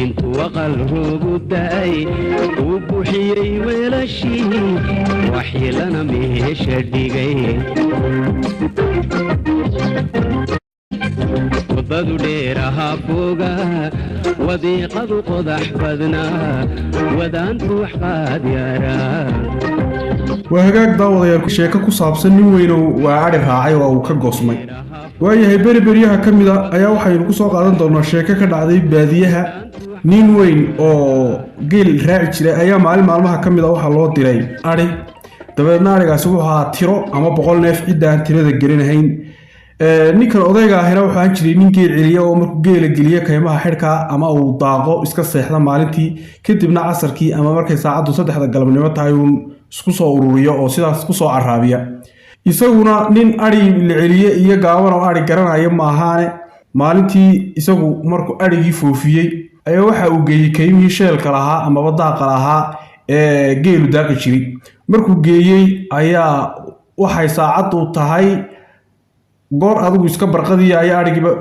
Intuu aqal roobu da'ay, uu buuxiyey weelashii, waxyeelana meesha dhigay. Waddadu dheer ahaa foga, wadiiqadu qodax badnaa, wadaantu wax qaad yaraa. Waa hagaag, daawadayaal. Sheeko ku saabsan nin weynow waa adhi raacay oo uu ka goosmay. Waayahay, beri beryaha ka mid a ayaa waxaynu ku soo qaadan doonaa sheeko ka dhacday baadiyaha. Nin weyn oo geel raaci jiray ayaa maalin maalmaha ka mid a waxaa loo diray adhi. Dabeedna adhigaasi wuxuu ahaa tiro ama 100 neef, cidda aan tirada gelinahayn. Ninkan odayga ahina wuxuu ahaan jiray nin geel celiya oo markuu geela geliyo kaymaha xidhka ama uu daaqo iska seexda maalintii, kadibna casarkii ama markay saacaddu 3da galabnimo tahay uun isku soo ururiyo oo sidaas kusoo caraabiya. Isaguna nin adhi la celiye iyo gaaban oo adhi garanaya maahaane, maalintii isagu markuu adhigii foofiyey ayaa waxa uu geeyey kaymihii sheelka lahaa amaba daaqa lahaa ee geelu daaqi jiray. Markuu geeyey ayaa waxay saacaddu tahay goor adigu iska barqadiya ayaa adhigiiba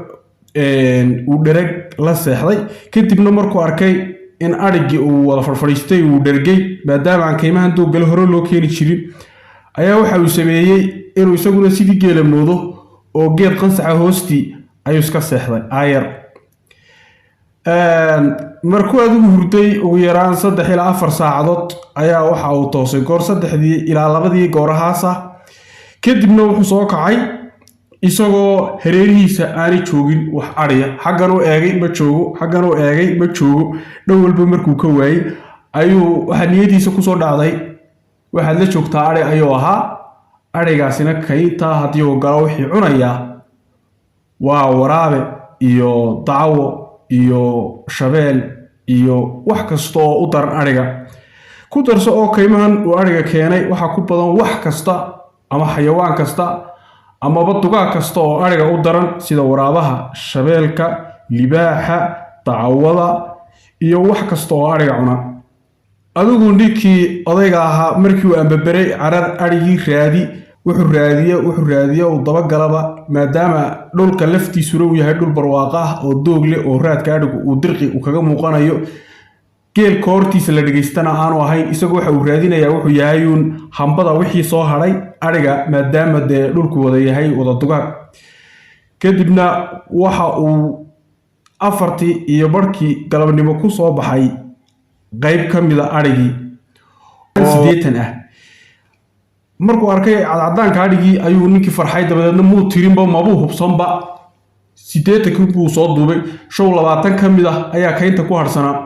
uu dhereg la seexday. Kadibna markuu arkay in adhigii uu wada farfadhiistay, uu dhergay, maadaama aan kaymahan dooggale hore loo keeni jirin, ayaa waxa uu sameeyey inuu isaguna sidii geela moodo oo geed qansaxa hoostii ayuu iska seexday aayar. Markuu adigu hurday ugu yaraan 3 ilaa 4 saacadood ayaa waxa uu toosay goor 3dii ilaa 2dii goorahaas ah. Kadibna wuxuu soo kacay isagoo hareerihiisa aanay joogin wax adhiya. Xaggan u eegay, ma joogo. Xaggan u eegay, ma joogo. Dhow walba markuu ka waayey ayuu waxaa niyadiisa kusoo dhacday, waxaad la joogtaa adhi ayuu ahaa, adhigaasina kayntaa haddii uu galo wixii cunayaa waa waraabe iyo dacawo iyo shabeel iyo wax kasta oo u daran adhiga. Ku darso oo kaymahan uu adhiga keenay waxaa ku badan wax kasta ama xayawaan kasta amaba dugaag kasta oo adhiga u daran, sida waraabaha, shabeelka, libaaxa, dacawada iyo wax kasta oo adhiga cuna. Adigu ninkii odayga ahaa markii uu ambaberay, carar adhigii raadi, wuxuu raadiye, wuxuu raadiye, uu dabagalaba, maadaama dhulka laftiisuna uu yahay dhul barwaaqo ah oo doog leh oo raadka adhigu uu dirqi uu kaga muuqanayo, geelka hortiisa la dhegaystana aanu ahayn, isagu waxa uu raadinayaa wuxuu yahay uun hambada wixii soo hadhay adhiga, maadaama dee dhulku wada yahay wada dugaag. Kadibna waxa uu 4:30 galabnimo ku soo baxay qayb ka mida adhigii 80 ah. Markuu arkay cadcadaanka adhigii ayuu ninkii farxay. Dabadeedna muu tirinba, mabuu hubsanba, 80kii buu soo duubay. Show 20 ka mid ah ayaa kaynta ku harsanaa.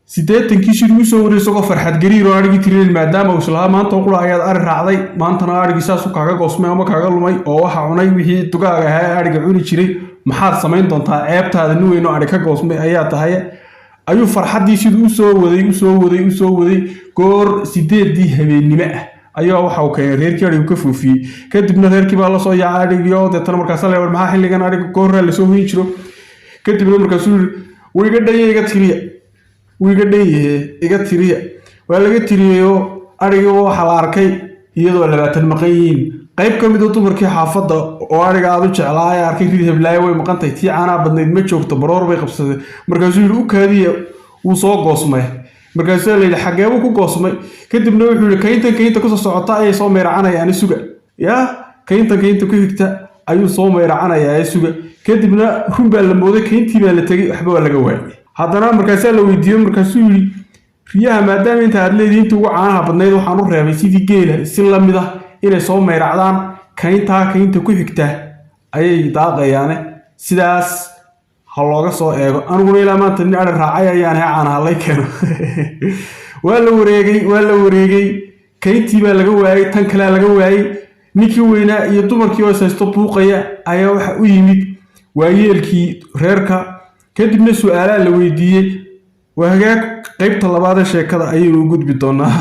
80kii siduu usoo waray isagoo farxad gariir oo adhigii tirinayn, maadaama uu islahaa maanta qura ayaad ari raacday, maantana adhigii saasu kaaga goosmay ama kaaga lumay oo waxa cunay wixii dugaaga ahaa ee adhiga cuni jiray, maxaad samayn doontaa? Ceebtaada, nin weyn oo adhi ka goosmay ayaa tahay. Ayuu farxaddii siduu usoo waday, usoo waday, usoo waday, goor 8dii habeennimo ah ayaa waxa uu keenay reerkii adhigu ka foofiyey. Kadibna reerkii baa lasoo yaacay adhigii oo deetana markaasa la, maxaa xilligan adhiga goorraa lasoo hoyin jiro? Kadibna markaasuu yiri, wuu iga dhanya, iga tiriya, wuu iga dhan yahe, iga tiriya. Waa laga tiriyeyoo adhigii waxaa la arkay iyadoo 20 maqan yihiin. Qayb ka mid a dumarkii xaafadda oo adhiga aad u jeclaa ayaa arkay, rid heblaayo way maqantahay, tii caanaa badnayd ma joogto, baroor bay qabsatay. Markaasuu yidhi, u kaadiya, wuu soo goosmay. Markaasuu la yidhi, xageebuu ku goosmay? Kadibna wuxuu yidhi, kayntan kaynta kusoo socota ayay soo meeracanayaan, suga. Yaa kayntan kaynta ku xigta ayuu soo meeracanayaa, ee suga. Kadibna run baa la mooday, kayntii baa la tegey, waxba waa laga waayay. Haddana markaasaa la weydiiyey, markaasuu yidhi, riyaha maadaama inta aad leedihiin intii ugu caanaha badnayd waxaan u reebay sidii geela si la mid ah inay soo meyracdaan, kayntaa kaynta ku xigta ayay daaqayaane, sidaas ha looga soo eego. Aniguna ilaa maanta nin adhi raacay ayaan he, caanaha lay keeno. Waa la wareegay, waa la wareegay, kayntii baa laga waayey, tan kalea laga waayey. Ninkii weynaa iyo dumarkii oo ishaysto buuqaya ayaa waxa u yimid waayeelkii reerka. Kadibna su-aalaa la weydiiyey. Waa hagaag, qaybta labaad ee sheekada ayaynu u gudbi doonaa.